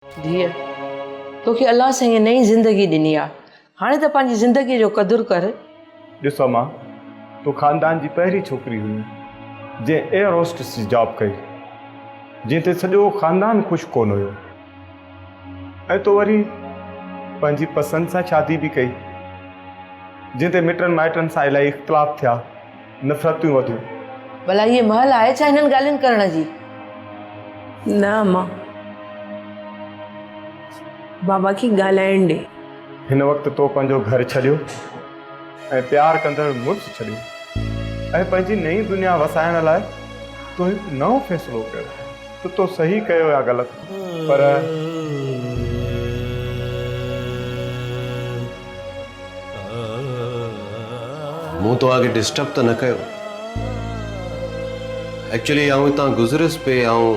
ڌيء، توکي الله سائينء نئين زندگي ڏني آ، هاڻي ته پنهنجي زندگيء جو قدر ڪر. ڏس امان، تون خاندان جي پهرين ڇوڪري هئين، جنهن ايئر هوسٽس جي جاب ڪئي، جنهن تي سڄو خاندان خوش ڪونه هيو ۽ تو وري پنهنجي پسند سان شادي به ڪئي، جنهن تي مٽن مائٽن سان الاهي اختلاف ٿيا. نفرتون وڌيون. ڀلا هيء مهل آهي ڇا هنن ڳالهين ڪرڻ جي؟ نه امان، بابا کي ڳالهائڻ ڏي. هن وقت تو پنهنجو گهر ڇڏيو ۽ پيار ڪندڙ مڙس ڇڏيو ۽ پنهنجي نئين دنيا وسائڻ لاء تو هڪ نئون فيصلو ڪيو ته تو صحيح ڪيو يا غلط پر. مون توهان کي ڊسٽرب ته نه ڪيو؟ ايڪچولي آئون هتان گذريس پئي آئون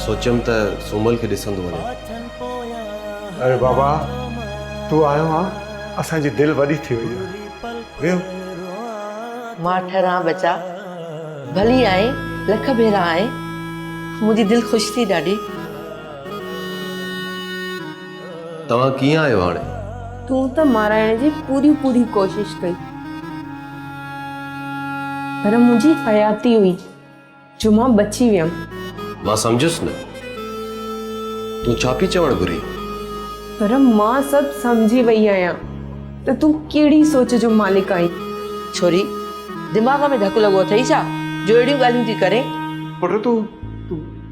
سوچيم ته سومل کي ڏسندو وڃان. اري بابا تون آيو آن اسان جي دل وڏي ٿي وئي آ ويهو. مان ٺران ٻچا ڀلي آئين لک ڀيرا آئين منهنجي دل خوش ٿي ڏاڍي. توهان ڪيئن آهيو هاڻي؟ تون ته مارائڻ جي پوري پوري ڪوشش ڪئي. پر منهنجي حياتي هئي جو مان بچي ويم. مان سمجهيس نه. تون ڇا پئي چوڻ گهرين؟ پر مان سڀ سمجهي وئي آهيان ته تون ڪهڙي سوچ جو مالڪ آهين. ڇوري، دماغ ۾ ڌڪ لڳو اٿئي ڇا جو اهڙيون ڳالهيون ٿي ڪرين؟ پٽ تون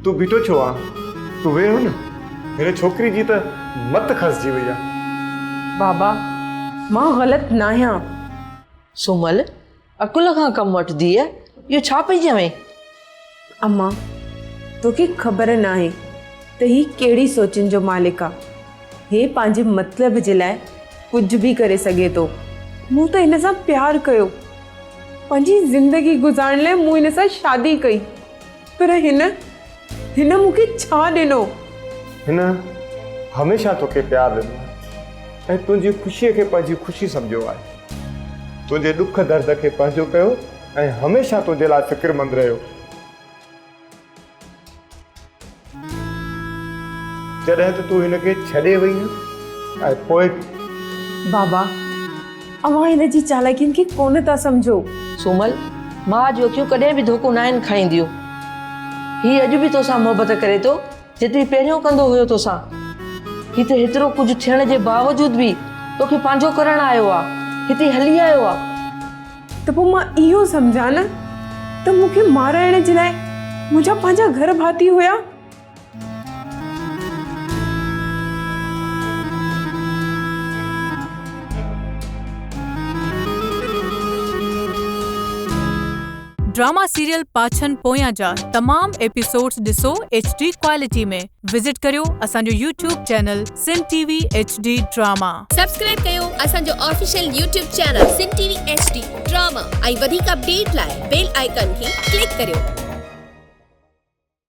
تون بيٺو ڇو آن؟ تون ويهه نه. هن ڇوڪري جي ته مت کسجي وئي آ. بابا، مان غلط ناهيان. سومل، عقل کان ڪم وٺ ڌيء، اهو ڇا پئي چوين؟ امان، توکي خبر ناهي ته هي ڪهڙي سوچن جو مالڪ آ. هي پنهنجي مطلب جي لاء ڪجهه به ڪري سگهي ٿو. مون ته هن سان پيار ڪيو. پنهنجي زندگي گذارڻ لاء مون هن سان شادي ڪئي. پر هن، هن مون کي ڇا ڏنو؟ هن هميشه توکي پيار ڏنو آهي ۽ تنهنجي خوشيء کي پنهنجي خوشي سمجهيو آهي. تنهنجي ڏک درد کي پنهنجو ڪيو ۽ هميشه تنهنجي لاء فڪرمند رهيو. جڏهن ته تون هن کي ڇڏي وئينء ۽ پوء به. بابا، اوهان هن جي چالاڪين کي ڪونه ٿا سمجهو. سومل، ماء جون اکيون ڪڏهن به ڌوڪو ناهن کائينديون. هي اڄ به توسان محبت ڪري ٿو، جيتري پهريون ڪندو هيو توسان. هي ته هيترو ڪجهه ٿيڻ جي باوجود به توکي پنهنجو ڪرڻ آيو آ، هتي هلي آيو آ. ته پوء مان اهو سمجهان نه ته مون کي مارائڻ جي لاء منهنجا پنهنجا گهر ڀاتي هيا؟ ڊراما سيريل پاڇن پويان جا تمام ايپيسوڊز ڏسو ايڇ ڊي ڪوالٽي ۾ وزٽ ڪريو اسان جو YouTube channel Sindh T V H D drama. Subscribe ڪيو اسان جو official YouTube channel Sindh T V H D drama ۽ وڌيڪ اپڊيٽ لاء بيل آئيڪان کي ڪلڪ ڪريو.